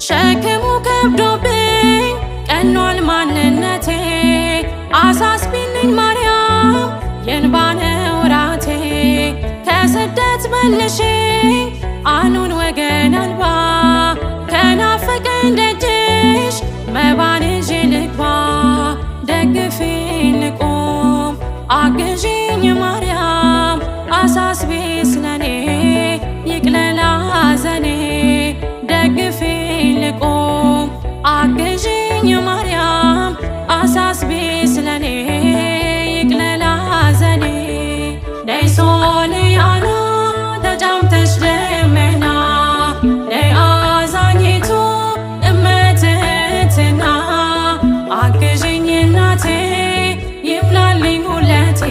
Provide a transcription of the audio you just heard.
ሸክሙ ከብዶብኝ ቀሏል ማንነቴ፣ አሳስቢልኝ ማርያም የእንባ ነውራቴ። ከስደት መልሽኝ አሉን ወገን አልባ፣ ከናፈቀኝ ደጅሽ መባን ይዤ ልግባ። ደግፊኝ ልቁም አግዢኝ ማርያም፣ አሳስቢ ስለኔ ይቅለል ሐዘኔ። ደግፊኝ ልቁም አግዢኝ ማርያም፣ አሳስቢ ስለኔ ይቅለል ሐዘኔ። ነይ ሶልያና ተጫምተሽ ደመና፣ ነይ አዛኝቱ እመትህትና፣ አግዢኝ እናቴ ይምላልኝ ጉለቴ።